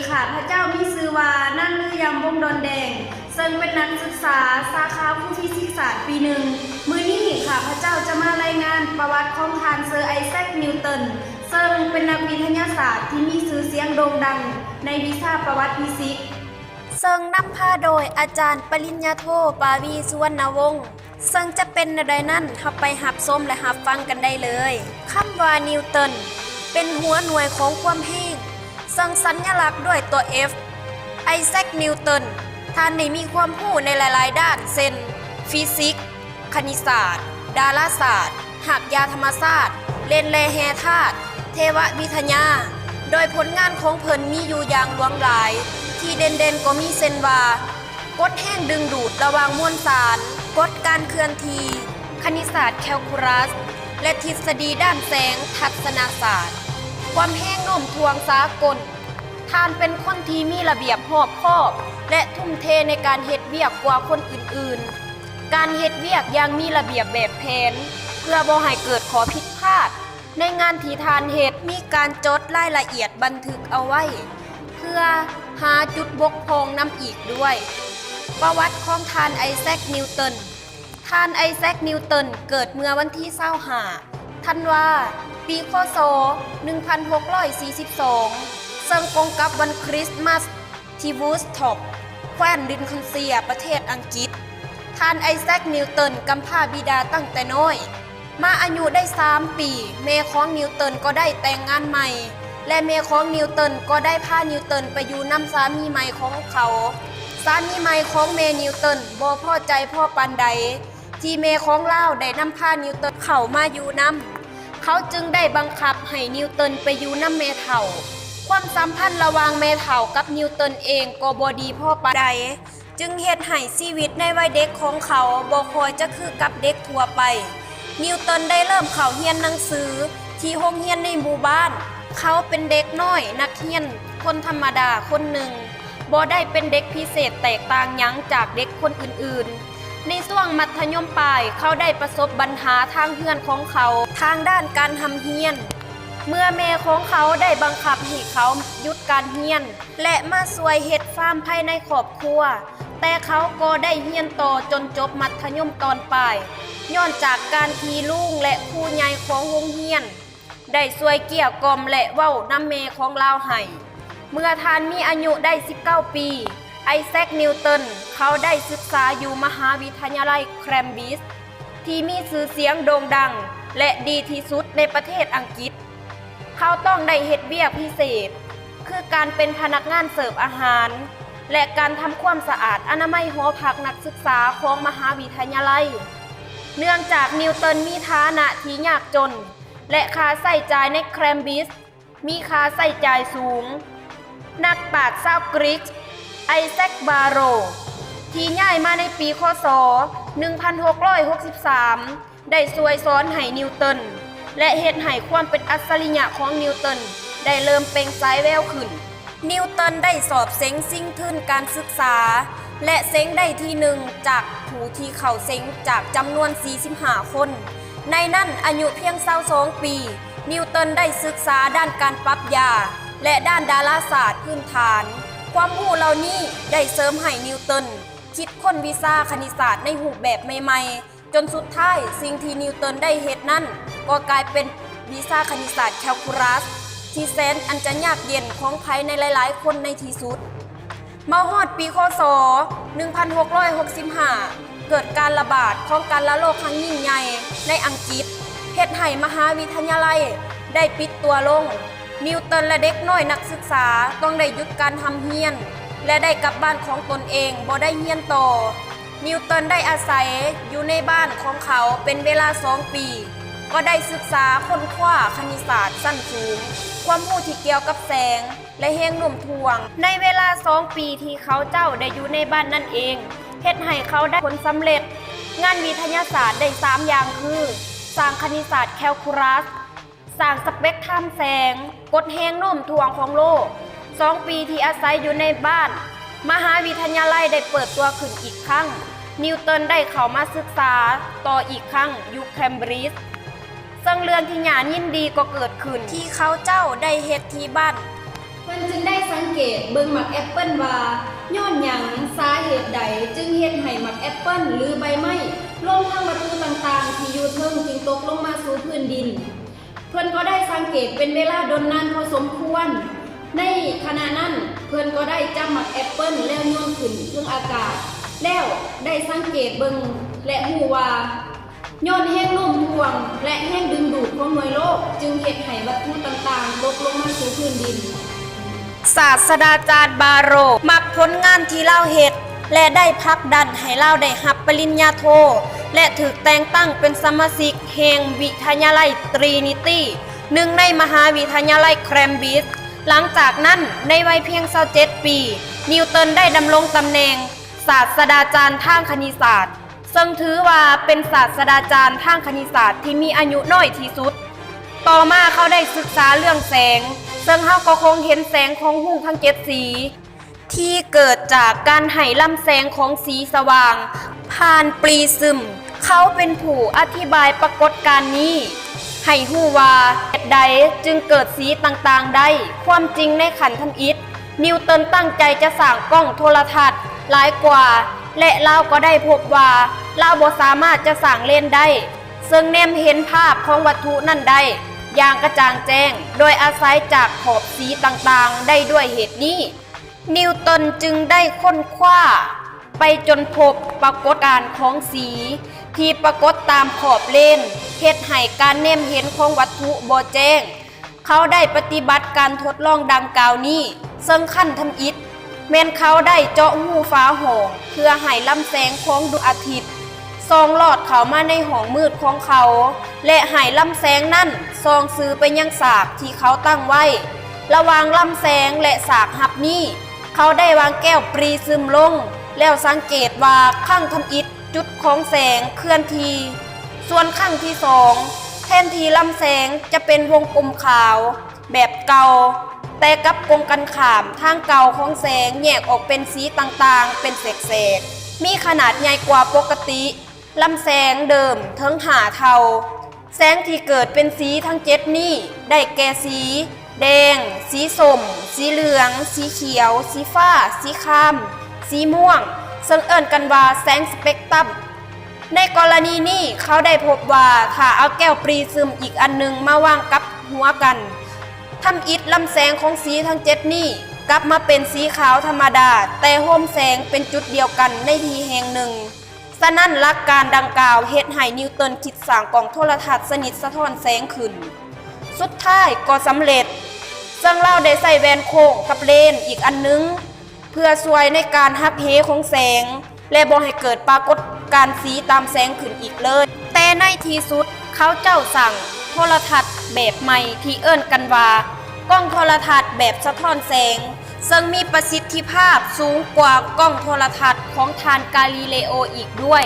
ຂ້າພະເຈົ້າມີຊື່ວ່າ ນາງລືຢາມ ວົງດອນແດງ ເຊິ່ງເປັນນັກສຶກສາສາຂາພູຟີຊິກສາດປີໜຶ່ງ. ມື້ນີ້ຂ້າພະເຈົ້າຈະມາລາຍງານປະຫວັດຂອງທ່ານ ເຊີ ໄອແຊັກ ນິວເຕີນ ເຊິ່ງເປັນນັກວິທະຍາສາດທີ່ມີຊື່ສຽງໂດ່ງດັງໃນວິຊາປະຫວັດຟີຊິກ ເຊິ່ງນຳພາໂດຍອາຈານປະລິນຍາໂທ ປາວີ ສຸວັນນະວົງ. ເຊິ່ງຈະເປັນແນວໃດນັ້ນ, ເຮົາໄປຮັບຊົມ ແລະ ຮັບຟັງກັນໄດ້ເລີຍ. ຄຳວ່ານິວເຕີນ ເປັນຫົວໜ່ວຍຂອງຄວາມແຮງ, ເຊິ່ງສັນຍະລັກດ້ວຍຕົວ F. ໄອແຊັກ ນິວເຕີນ ທ່ານໄດ້ມີຄວາມຮູ້ໃນຫຼາຍໆດ້ານ ເຊັ່ນ ຟີຊິກ, ຄະນິດສາດ, ດາລາສາດ, ຮາກຢາທຳມະຊາດ, ເລນແລແຮ່ທາດ, ເທວະວິທະຍາ, ໂດຍຜົນງານຂອງເພິ່ນມີຢູ່ຢ່າງຫຼວງຫຼາຍ, ທີ່ເດັ່ນໆກໍມີເຊັ່ນວ່າ ກົດແຮງດຶງດູດລະຫວ່າງມວນສານ, ກົດການເຄື່ອນທີ່, ຄະນິດສາດແຄວຄູລັສ ແລະ ທິດສະດີດ້ານແສງທັດສະນະສາດ, ຄວາມແຮງໂນ້ມຖ່ວງສາກົນ. ທ່ານເປັນຄົນທີ່ມີລະບຽບຮອບຄອບ ແລະ ທຸ່ມເທໃນການເຮັດວຽກກວ່າຄົນອື່ນໆ. ການເຮັດວຽກຢ່າງມີລະບຽບແບບແຜນ ເພື່ອບໍ່ໃຫ້ເກີດຂໍ້ຜິດພາດໃນງານທີ່ທ່ານເຮັດ, ມີການຈົດລາຍລະອຽດບັນທຶກເອົາໄວ້ ເພື່ອຫາຈຸດບົກຜ່ອງນຳອີກດ້ວຍ. ປະຫວັດຂອງທ່ານ ໄອແຊັກ ນິວເຕີນ. ທ່ານ ໄອແຊັກ ນິວເຕີນ ເກີດເມື່ອວັນທີຊາວຫ້າ ທັນວາ ປີ ຄ.ສ. ໜຶ່ງພັນຫົກຮ້ອຍສີ່ສິບສອງ ເຊິ່ງກົງກັບວັນຄຣິສມາສທີ່ Woodstock ແຄວ້ນ Lincolnshire ປະເທດອັງກິດ. ທ່ານ ໄອແຊັກ ນິວເຕີນ ກຳພ້າບິດາຕັ້ງແຕ່ນ້ອຍ. ມາອາຍຸໄດ້ສາມປີ, ແມ່ຂອງນິວເຕີນກໍໄດ້ແຕ່ງງານໃໝ່ ແລະ ແມ່ຂອງນິວເຕີນກໍໄດ້ພານິວເຕີນໄປຢູ່ນຳສາມີໃໝ່ຂອງເຂົາ. ສາມີໃໝ່ຂອງແມ່ນິວເຕີນບໍ່ພໍໃຈພໍປານໃດ ທີ່ແມ່ຂອງລາວໄດ້ນຳພານິວເຕີນເຂົ້າມາຢູ່ນຳ, ເຂົາຈຶ່ງໄດ້ບັງຄັບໃຫ້ນິວເຕີນໄປຢູ່ນຳແມ່ເຖົ້າ. ຄວາມສຳພັນລະຫວ່າງແມ່ເຖົ້າກັບນິວເຕີນເອງກໍບໍ່ດີພໍປານໃດ. ຈຶ່ງເຮັດໃຫ້ຊີວິດໃນໄວເດັກຂອງເຂົາບໍ່ຄ່ອຍຈະຄືກັບເດັກທົ່ວໄປ. ນິວເຕີນໄດ້ເລີ່ມເຂົ້າຮຽນໜັງສືທີ່ໂຮງຮຽນໃນໝູ່ບ້ານ. ເຂົາເປັນເດັກນ້ອຍນັກຮຽນຄົນທຳມະດາຄົນໜຶ່ງ, ບໍ່ໄດ້ເປັນເດັກພິເສດແຕກຕ່າງຫຍັງຈາກເດັກຄົນອື່ນໆ. ໃນຊ່ວງມັດທະຍົມປາຍ, ເຂົາໄດ້ປະສົບບັນຫາທາງເຮືອນຂອງເຂົາທາງດ້ານການຮ່ຳຮຽນ, ເມື່ອແມ່ຂອງເຂົາໄດ້ບັງຄັບໃຫ້ເຂົາຢຸດການຮຽນ ແລະ ມາຊ່ວຍເຮັດຟາມພາຍໃນຄອບຄົວ, ແຕ່ເຂົາກໍໄດ້ຮຽນຕໍ່ຈົນຈົບມັດທະຍົມຕອນປາຍ, ຍ້ອນຈາກການທີ່ລຸງ ແລະ ຄູໃຫຍ່ຂອງໂຮງຮຽນໄດ້ຊ່ວຍເກ້ຍກ່ອມ ແລະ ເວົ້ານຳແມ່ຂອງລາວໃຫ້. ເມື່ອທ່ານມີອາຍຸໄດ້ສິບເກົ້າປີ, ໄອແຊັກ ນິວເຕີນ ເຂົາໄດ້ສຶກສາຢູ່ມະຫາວິທະຍາໄລ Cambridge ທີ່ມີຊື່ສຽງໂດ່ງດັງ ແລະ ດີທີ່ສຸດໃນປະເທດອັງກິດ. ເຂົາຕ້ອງໄດ້ເຮັດວຽກພິເສດ ຄືການເປັນພະນັກງານເສີບອາຫານ ແລະ ການທຳຄວາມສະອາດອະນາໄມຫໍພັກນັກສຶກສາຂອງມະຫາວິທະຍາໄລ. ເນື່ອງຈາກນິວເຕີນມີຖານະທີ່ຍາກຈົນ ແລະ ຄ່າໃຊ້ຈ່າຍໃນ Cambridge ມີຄ່າໃຊ້ຈ່າຍສູງ, ນັກປາດຊາວກຣີກ ໄອແຊັກ ບາໂຣ ທີ່ຍ້າຍມາໃນປີ ຄ.ສ. ໜຶ່ງພັນຫົກຮ້ອຍຫົກສິບສາມ ໄດ້ຊ່ວຍສອນໃຫ້ນິວເຕີນ ແລະ ເຮັດໃຫ້ຄວາມເປັນອັດສະລິຍະຂອງນິວເຕີນໄດ້ເລີ່ມເປັ່ງສາຍແວວຂຶ້ນ. ນິວເຕີນໄດ້ສອບເສັງຊິງທຶນການສຶກສາ ແລະ ເສັງໄດ້ທີໜຶ່ງຈາກຜູ້ທີ່ເຂົ້າເສັງຈາກຈຳນວນສີ່ສິບຫ້າຄົນ. ໃນນັ້ນ, ອາຍຸພຽງຊາວສອງປີ, ນິວເຕີນໄດ້ສຶກສາດ້ານການປັບຢາ ແລະ ດ້ານດາລາສາດພື້ນຖານ. ຄວາມຮູ້ເຫຼົ່ານີ້ໄດ້ເສີມໃຫ້ນິວເຕີນ ຄິດຄົ້ນວິຊາຄະນິດສາດໃນຮູບແບບໃໝ່ໆ, ຈົນສຸດທ້າຍ, ສິ່ງທີ່ນິວເຕີນໄດ້ເຮັດນັ້ນ ກໍກາຍເປັນວິຊາຄະນິດສາດແຄວຄູລັສ ທີ່ແສນອັນຈະຍາກເຢັນຂອງໃຜໃນຫຼາຍໆຄົນໃນທີ່ສຸດ. ມາຮອດປີ ຄ.ສ. ໜຶ່ງພັນຫົກຮ້ອຍຫົກສິບຫ້າ ເກີດການລະບາດຂອງການລະໂລກຄັ້ງຍິ່ງໃຫຍ່ໃນອັງກິດ, ເຮັດໃຫ້ມະຫາວິທະຍາໄລໄດ້ປິດຕົວລົງ. ນິວເຕີນ ແລະ ເດັກນ້ອຍນັກສຶກສາຕ້ອງໄດ້ຢຸດການຮ່ຳຮຽນ ແລະ ໄດ້ກັບບ້ານຂອງຕົນເອງ, ບໍ່ໄດ້ຮຽນຕໍ່. ນິວເຕີນໄດ້ອາໄສຢູ່ໃນບ້ານຂອງເຂົາເປັນເວລາສອງປີ, ກໍໄດ້ສຶກສາຄົ້ນຄວ້າຄະນິດສາດຊັ້ນສູງ, ຄວາມຮູ້ທີ່ກ່ຽວກັບແສງ ແລະ ແຮງໂນ້ມຖ່ວງ. ໃນເວລາສອງປີທີ່ເຂົາເຈົ້າໄດ້ຢູ່ໃນບ້ານນັ້ນເອງ, ເຮັດໃຫ້ເຂົາໄດ້ຜົນສຳເລັດງານວິທະຍາສາດໄດ້ສາມຢ່າງຄື ສ້າງຄະນິດສາດແຄວຄູລັສ, ສ້າງສະເປັກທຳແສງ, ກົດແຮງໂນ້ມຖ່ວງຂອງໂລກ. ສອງປີທີ່ອາໄສຢູ່ໃນບ້ານ, ມະຫາວິທະຍາໄລໄດ້ເປີດຕົວຂຶ້ນອີກຄັ້ງ. ນິວເຕີນໄດ້ເຂົ້າມາສຶກສາຕໍ່ອີກຄັ້ງຢູ່ແຄມບຣິດ, ເຊິ່ງເລື່ອງທີ່ໜ້າຍິນດີກໍເກີດຂຶ້ນ ທີ່ເຂົາເຈົ້າໄດ້ເຮັດທີ່ບ້ານ ເພິ່ນຈຶ່ງໄດ້ສັງເກດເບິ່ງໝາກແອັບເປິ້ນວ່າ ຍ້ອນຫຍັງ, ສາເຫດໃດຈຶ່ງເຮັດໃຫ້ໝາກແອັບເປິ້ນ ຫຼື ໃບໄມ້ ລວມທັງວັດຖຸຕ່າງໆທີ່ຢູ່ເທິງຈຶ່ງຕົກລົງມາສູ່ພື້ນດິນ. ເພິ່ນກໍໄດ້ສັງເກດເປັນເວລາດົນນານພໍສົມຄວນ. ໃນຂະນະນັ້ນ, ເພິ່ນກໍໄດ້ຈັບໝາກແອັບເປິ້ນແລ້ວໂຍນຂຶ້ນເທິງອາກາດ, ແລ້ວໄດ້ສັງເກດເບິ່ງ ແລະ ຮູ້ວ່າ ຍ້ອນແຮງໂນ້ມຖ່ວງ ແລະ ແຮງດຶງດູດຂອງໜ່ວຍໂລກ ຈຶ່ງເຮັດໃຫ້ວັດຖຸຕ່າງໆຕົກລົງມາສູ່ພື້ນດິນ. ສາດສະດາຈານບາໂຣ ມັກຜົນງານທີ່ລາວເຮັດ ແລະ ໄດ້ຜັກດັນໃຫ້ລາວໄດ້ຮັບປະລິນຍາໂທ ແລະ ຖືກແຕ່ງຕັ້ງເປັນສະມາຊິກແຫ່ງວິທະຍາໄລ Trinity, ໜຶ່ງໃນມະຫາວິທະຍາໄລ Cambridge. ຫຼັງຈາກນັ້ນ, ໃນໄວພຽງຊາວເຈັດປີ, ນິວເຕີນໄດ້ດຳລົງຕຳແໜ່ງສາດສະດາຈານທາງຄະນິດສາດ, ເຊິ່ງຖືວ່າເປັນສາດສະດາຈານທາງຄະນິດສາດທີ່ມີອາຍຸນ້ອຍທີ່ສຸດ. ຕໍ່ມາເຂົາໄດ້ສຶກສາເລື່ອງແສງ, ເຊິ່ງເຮົາກໍຄົງເຫັນແສງຂອງຮຸ່ງທັງເຈັດສີ ທີ່ເກີດຈາກການໃຫ້ລຳແສງຂອງສີສະຫວ່າງຜ່ານປຣີຊຶມ. ເຂົາເປັນຜູ້ອະທິບາຍປາກົດການນີ້ໃຫ້ຮູ້ວ່າ ເຫດໃດຈຶ່ງເກີດສີຕ່າງໆໄດ້. ຄວາມຈິງໃນຂັ້ນທຳອິດ, ນິວເຕີນຕັ້ງໃຈຈະສ້າງກ້ອງໂທລະທັດຫຼາຍກວ່າ ແລະ ລາວກໍໄດ້ພົບວ່າລາວບໍ່ສາມາດຈະສ້າງເລນໄດ້ ເຊິ່ງແນມເຫັນພາບຂອງວັດຖຸນັ້ນໄດ້ຢ່າງກະຈ່າງແຈ້ງ ໂດຍອາໄສຈາກຂອບສີຕ່າງໆໄດ້. ດ້ວຍເຫດນີ້, ນິວເຕີນຈຶ່ງໄດ້ຄົ້ນຄວ້າໄປຈົນພົບປາກົດການຂອງສີທີ່ປາກົດຕາມຂອບເລນ, ເຮັດໃຫ້ການແນມເຫັນຂອງວັດຖຸບໍ່ແຈ້ງ. ເຂົາໄດ້ປະຕິບັດການທົດລອງດັ່ງກ່າວນີ້, ເຊິ່ງຂັ້ນທຳອິດແມ່ນເຂົາໄດ້ເຈາະຮູຝາຫ້ອງເພື່ອໃຫ້ລຳແສງຂອງດວງອາທິດສ່ອງລອດເຂົ້າມາໃນຫ້ອງມືດຂອງເຂົາ ແລະ ໃຫ້ລຳແສງນັ້ນສ່ອງຊື່ໄປຍັງສາກທີ່ເຂົາຕັ້ງໄວ້. ລະຫວ່າງລຳແສງ ແລະ ສາກຮັບນີ້, ເຂົາໄດ້ວາງແກ້ວປຣີຊຶມລົງ ແລ້ວສັງເກດວ່າຄັ້ງທຳອິດ ຈຸດຂອງແສງເຄື່ອນທີ່. ສ່ວນຄັ້ງທີສອງ, ແທນທີ່ລຳແສງຈະເປັນວົງກົມຂາວແບບເກົ່າ, ແຕ່ກັບກົງກັນຂ້າມ, ທາງເກົ່າຂອງແສງແຍກອອກເປັນສີຕ່າງໆເປັນແສກໆ, ມີຂະໜາດໃຫຍ່ກວ່າປົກກະຕິລຳແສງເດີມເຖິງຫ້າເທົ່າ. ແສງທີ່ເກີດເປັນສີທັງເຈັດນີ້ ໄດ້ແກ່ ສີແດງ, ສີສົ້ມ, ສີເຫຼືອງ, ສີຂຽວ, ສີຟ້າ, ສີຄາມ, ສີມ່ວງ, ເຊິ່ງເອີ້ນກັນວ່າແສງສະເປັກຕຣັມ. ໃນກໍລະນີນີ້ ເຂົາໄດ້ພົບວ່າ ຖ້າເອົາແກ້ວປຣີຊຶມອີກອັນໜຶ່ງມາວາງກັບຫົວກັນ, ທຳອິດລຳແສງຂອງສີທັງເຈັດນີ້ກັບມາເປັນສີຂາວທຳມະດາ, ແຕ່ໂຮມແສງເປັນຈຸດດຽວກັນໃນທີ່ແຫ່ງໜຶ່ງ. ສະນັ້ນ, ຫຼັກການດັ່ງກ່າວເຮັດໃຫ້ນິວເຕີນຄິດສ້າງກ້ອງໂທລະທັດຊະນິດສະທ້ອນແສງຂຶ້ນ. ສຸດທ້າຍກໍສຳເລັດ, ເຊິ່ງລາວໄດ້ໃຊ້ແວ່ນໂຄ້ງກັບເລນອີກອັນໜຶ່ງ ເພື່ອຊ່ວຍໃນການຫັກເຫຂອງແສງ ແລະ ບໍ່ໃຫ້ເກີດປາກົດການສີຕາມແສງຂຶ້ນອີກເລີຍ. ແຕ່ໃນທີ່ສຸດ, ເຂົາເຈົ້າສ້າງໂທລະທັດແບບໃໝ່ທີ່ເອີ້ນກັນວ່າ ກ້ອງໂທລະທັດແບບສະທ້ອນແສງ, ເຊິ່ງມີປະສິດທິພາບສູງກວ່າກ້ອງໂທລະທັດຂອງທ່ານກາລີເລໂອອີກດ້ວຍ.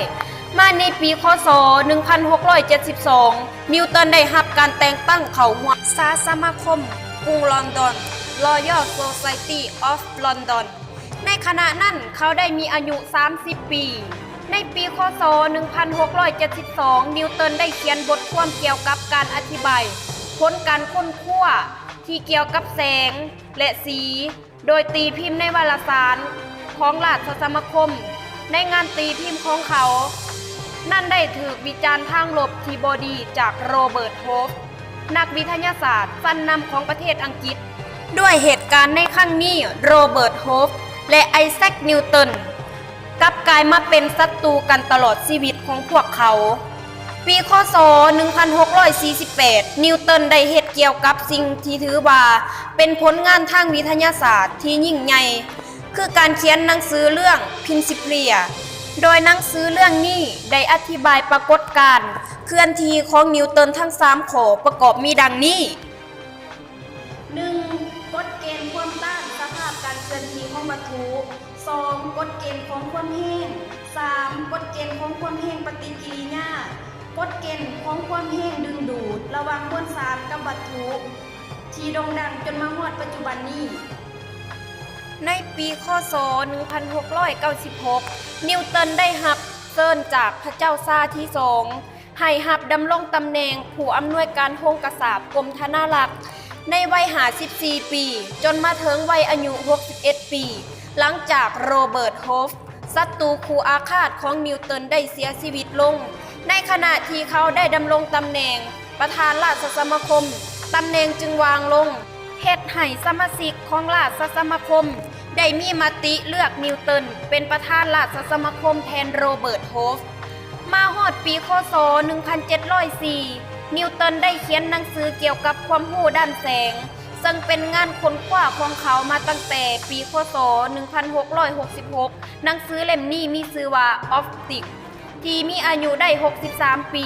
ມາໃນປີ ຄ.ສ. ໜຶ່ງພັນຫົກຮ້ອຍເຈັດສິບສອງ, ນິວເຕີນໄດ້ຮັບການແຕ່ງຕັ້ງເຂົ້າຮ່ວມສາສະມາຄົມກຸງລອນດອນ Royal Society of London. ໃນຂະນະນັ້ນເຂົາໄດ້ມີອາຍຸສາມສິບປີ. ໃນປີ ຄ.ສ. ໜຶ່ງພັນຫົກຮ້ອຍເຈັດສິບສອງ, ນິວເຕີນໄດ້ຂຽນບົດຄວາມກ່ຽວກັບການອະທິບາຍຜົນການຄົ້ນຄວ້າທີ່ກ່ຽວກັບແສງ ແລະ ສີ ໂດຍຕີພິມໃນວາລະສານຂອງລາຊະສະມາຄົມ. ໃນງານຕີພິມຂອງເຂົານັ້ນໄດ້ຖືກວິຈານທາງລົບທີ່ບໍ່ດີຈາກໂຣເບີດ ໂຮບ ນັກວິທະຍາສາດຊັ້ນນຳຂອງປະເທດອັງກິດ. ດ້ວຍເຫດການໃນຄັ້ງນີ້, ໂຣເບີດ ໂຮບ ແລະ ໄອແຊັກ ນິວເຕີນ ກັບກາຍມາເປັນສັດຕູກັນຕະຫຼອດຊີວິດຂອງພວກເຂົາ. ປີ ຄ.ສ. ໜຶ່ງພັນຫົກຮ້ອຍສີ່ສິບແປດ, ນິວເຕີນໄດ້ເຮັດກ່ຽວກັບສິ່ງທີ່ຖືວ່າເປັນຜົນງານທາງວິທະຍາສາດທີ່ຍິ່ງໃຫຍ່, ຄືການຂຽນໜັງສືເລື່ອງ Principia, ໂດຍໜັງສືເລື່ອງນີ້ໄດ້ອະທິບາຍປາກົດການເຄື່ອນທີ່ຂອງນິວເຕີນທັງສາມຂໍ້ ປະກອບມີດັ່ງນີ້. ໜຶ່ງ, ກົດເກນຄວາມຕ້ານສະພາບການເຄື່ອນທີ່ຂອງວັດຖຸ. ສອງ, ກົດເກນຂອງຄວາມແຮງ. ສາມ, ກົດເກນຂອງຄວາມແຮງປະຕິກິລິຍາ. ກົດເກນຂອງຄວາມແຮງດຶງດູດລະຫວ່າງມວນສານກັບວັດຖຸ ທີ່ໂດ່ງດັງຈົນມາຮອດປັດຈຸບັນນີ້. ໃນປີ ຄ.ສ. ໜຶ່ງພັນຫົກຮ້ອຍເກົ້າສິບຫົກ, ນິວເຕີນໄດ້ຮັບເຊີນຈາກພະເຈົ້າຊາທີສອງ ໃຫ້ຮັບດຳລົງຕຳແໜ່ງຜູ້ອຳນວຍການໂຮງກະສາບກົມທະນາລັກ ໃນໄວຫ້າສິບສີ່ປີ ຈົນມາເຖິງໄວອາຍຸຫົກສິບເອັດປີ ຫຼັງຈາກໂຣເບີດ ໂຮບ ສັດຕູຄູ່ອາຄາດຂອງນິວເຕີນໄດ້ເສຍຊີວິດລົງ. ໃນຂະນະທີ່ເຂົາໄດ້ດຳລົງຕຳແໜ່ງປະທານລາຊະສະມາຄົມ, ຕຳແໜ່ງຈຶ່ງວ່າງລົງ, ເຮັດໃຫ້ສະມາຊິກຂອງລາຊະສະມາຄົມໄດ້ມີມະຕິເລືອກນິວເຕີນເປັນປະທານລາຊະສະມາຄົມແທນໂຣເບີດ ໂຮບ. ມາຮອດປີ ຄ.ສ. ໜຶ່ງພັນເຈັດຮ້ອຍສີ່ ນິວເຕີນໄດ້ຂຽນໜັງສືກ່ຽວກັບຄວາມຮູ້ດ້ານແສງ, ເຊິ່ງເປັນງານຄົ້ນຄວ້າຂອງເຂົາມາຕັ້ງແຕ່ປີ ຄ.ສ. ໜຶ່ງພັນຫົກຮ້ອຍຫົກສິບຫົກ. ໜັງສືເຫຼັ້ມນີ້ມີຊື່ວ່າ ອອບຕິກ ທີ່ມີອາຍຸໄດ້ຫົກສິບສາມປີ,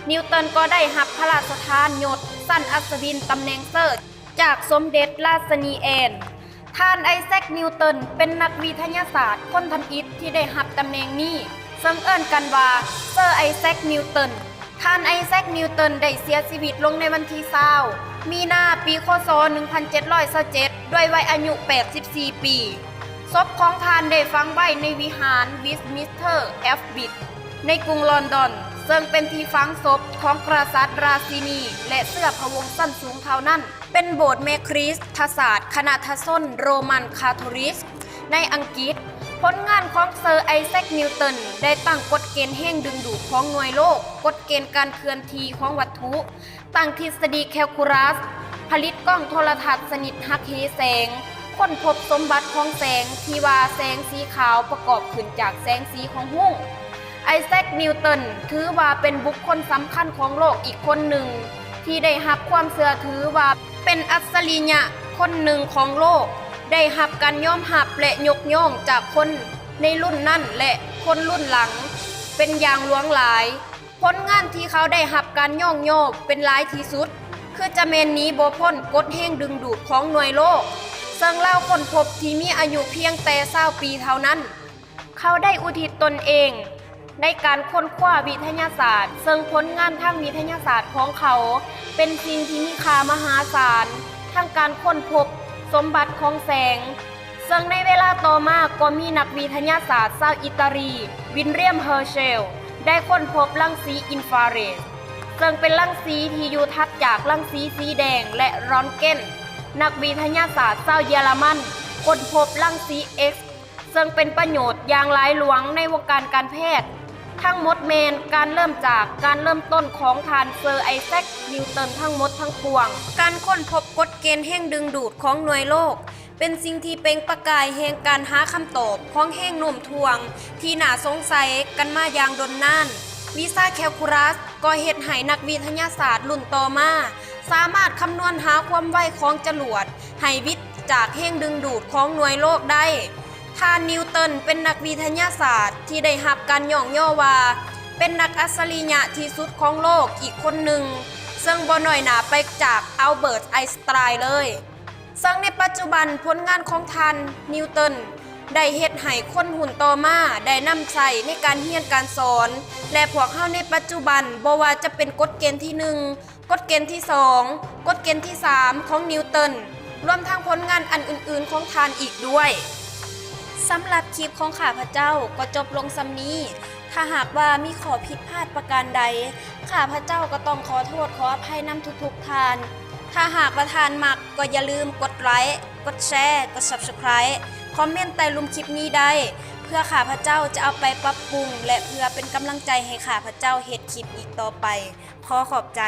ນິວເຕີນກໍໄດ້ຮັບພະລາຊະທານຍົດຊັ້ນອັດສະວິນ, ຕຳແໜ່ງເຊີ ຈາກສົມເດັດລາຊະນີແອນ. ທ່ານໄອແຊັກ ນິວເຕີນ ເປັນນັກວິທະຍາສາດຄົນທຳອິດທີ່ໄດ້ຮັບຕຳແໜ່ງນີ້, ເຊິ່ງເອີ້ນກັນວ່າ ເຊີ ໄອແຊັກ ນິວເຕີນ. ທ່ານໄອແຊັກ ນິວເຕີນ ໄດ້ເສຍຊີວິດລົງໃນວັນທີ ຊາວ ມີນາ ປີ ຄ.ສ. ໜຶ່ງພັນເຈັດຮ້ອຍຊາວເຈັດ ດ້ວຍໄວອາຍຸແປດສິບສີ່ປີ. ສົບຂອງທ່ານໄດ້ຝັງໄວ້ໃນວິຫານ ເວສມິນສະເຕີ ແອບບີ ໃນກຸງລອນດອນ, ເຊິ່ງເປັນທີ່ຝັງສົບຂອງກະສັດ, ລາຊິນີ ແລະ ເຊື້ອພະວົງຊັ້ນສູງເທົ່ານັ້ນ. ເປັນໂບດແມ່ຄຣິສຕະສາດຄະນະທະຊົນໂຣມັນຄາໂທລິກໃນອັງກິດ. ຜົນງານຂອງເຊີ ໄອແຊັກ ນິວເຕີນ ໄດ້ຕັ້ງກົດເກນແຮງດຶງດູດຂອງໜ່ວຍໂລກ, ກົດເກນການເຄື່ອນທີ່ຂອງວັດຖຸ, ຕັ້ງທິດສະດີແຄວຄູລັສ, ຜະລິດກ້ອງໂທລະທັດຊະນິດຫັກເຫແສງ, ຄົ້ນພົບສົມບັດຂອງແສງທີ່ວ່າແສງສີຂາວປະກອບຂຶ້ນຈາກແສງສີຂອງຮຸ້ງ. ໄອແຊັກ ນິວເຕີນ ຖືວ່າເປັນບຸກຄົນສຳຄັນຂອງໂລກອີກຄົນໜຶ່ງ ທີ່ໄດ້ຮັບຄວາມເຊື່ອຖືວ່າເປັນອັດສະລິຍະຄົນໜຶ່ງຂອງໂລກ, ໄດ້ຮັບການຍອມຮັບ ແລະ ຍົກຍ້ອງຈາກຄົນໃນລຸ້ນນັ້ນ ແລະ ຄົນລຸ້ນຫຼັງເປັນຢ່າງຫຼວງຫຼາຍ. ຜົນງານທີ່ເຂົາໄດ້ຮັບການຍ້ອງຍໍເປັນຫຼາຍທີ່ສຸດ ຄືຈະແມ່ນໜີບໍ່ພົ້ນກົດແຮງດຶງດູດຂອງໜ່ວຍໂລກ, ເຊິ່ງລາວຄົ້ນພົບທີ່ມີອາຍຸພຽງແຕ່ຊາວປີເທົ່ານັ້ນ. ເຂົາໄດ້ອຸທິດຕົນເອງໃນການຄົ້ນຄວ້າວິທະຍາສາດ, ເຊິ່ງຜົນງານທາງວິທະຍາສາດຂອງເຂົາເປັນສິ່ງທີ່ມີຄ່າມະຫາສານ, ທັງການຄົ້ນພົບສົມບັດຂອງແສງ, ເຊິ່ງໃນເວລາຕໍ່ມາກໍມີນັກວິທະຍາສາດຊາວອີຕາລີ ວິນລຽມ ເຮີເຊລ ໄດ້ຄົ້ນພົບລັງສີອິນຟາເຣດ, ເຊິ່ງເປັນລັງສີທີ່ຢູ່ຖັດຈາກລັງສີສີແດງ ແລະ ໂຣນເກັນ. ນັກວິທະຍາສາດຊາວເຢຍລະມັນຄົ້ນພົບລັງສີເອັກ ເຊິ່ງເປັນປະໂຫຍດຢ່າງຫຼາຍຫຼວງໃນວົງການການແພດ. ທັງໝົດແມ່ນການເລີ່ມຈາກການເລີ່ມຕົ້ນຂອງທ່ານເຊີ ໄອແຊັກ ນິວເຕີນ ທັງໝົດທັງປວງ. ການຄົ້ນພົບກົດເກນແຮງດຶງດູດຂອງໜ່ວຍໂລກ ເປັນສິ່ງທີ່ເປັ່ງປະກາຍແຫ່ງການຫາຄຳຕອບຂອງແຮງໂນ້ມຖ່ວງທີ່ໜ້າສົງໄສກັນມາຢ່າງດົນນານ. ວິຊາແຄວຄູລັສກໍເຮັດໃຫ້ນັກວິທະຍາສາດລຸ້ນຕໍ່ມາສາມາດຄຳນວນຫາຄວາມໄວຂອງຈະຫຼວດໃຫ້ວິດຈາກແຮງດຶງດູດຂອງໜ່ວຍໂລກໄດ້. ທ່ານ ນິວເຕີນ ເປັນນັກວິທະຍາສາດທີ່ໄດ້ຮັບການຍ້ອງຍໍວ່າເປັນນັກອັດສະລິຍະທີ່ສຸດຂອງໂລກອີກຄົນໜຶ່ງ, ເຊິ່ງບໍ່ໜ້ອຍໜ້າໄປຈາກ ອັລເບີດ ໄອສະຕາຍ ເລີຍ. ເຊິ່ງໃນປັດຈຸບັນຜົນງານຂອງທ່ານ ນິວເຕີນ ໄດ້ເຮັດໃຫ້ຄົນຮຸ່ນຕໍ່ມາໄດ້ນຳໃຊ້ໃນການຮຽນການສອນ ແລະ ພວກເຮົາໃນປັດຈຸບັນ ບໍ່ວ່າຈະເປັນກົດເກນທີໜຶ່ງ, ກົດເກນທີສອງ, ກົດເກນທີສາມຂອງນິວເຕີນ, ລວມທັງຜົນງານອັນອື່ນໆຂອງທ່ານອີກດ້ວຍ. ສຳລັບຄລິບຂອງຂ້າພະເຈົ້າກໍຈົບລົງສ່ຳນີ້. ຖ້າຫາກວ່າມີຂໍ້ຜິດພາດປະການໃດ, ຂ້າພະເຈົ້າກໍຕ້ອງຂໍໂທດຂໍອະໄພນຳທຸກໆທ່ານ. ຖ້າຫາກວ່າທ່ານມັກ, ກໍຢ່າລືມກົດໄລ, ກົດແຊ, ກົດ Subscribe, ຄອມເມັນໃຕ້ລຸ່ມຄລິບນີ້ໄດ້, ເພື່ອຂ້າພະເຈົ້າຈະເອົາໄປປັບປຸງ ແລະ ເພື່ອເປັນກຳລັງໃຈໃຫ້ຂ້າພະເຈົ້າເຮັດຄລິບອີກຕໍ່ໄປ. ຂໍຂອບໃຈ.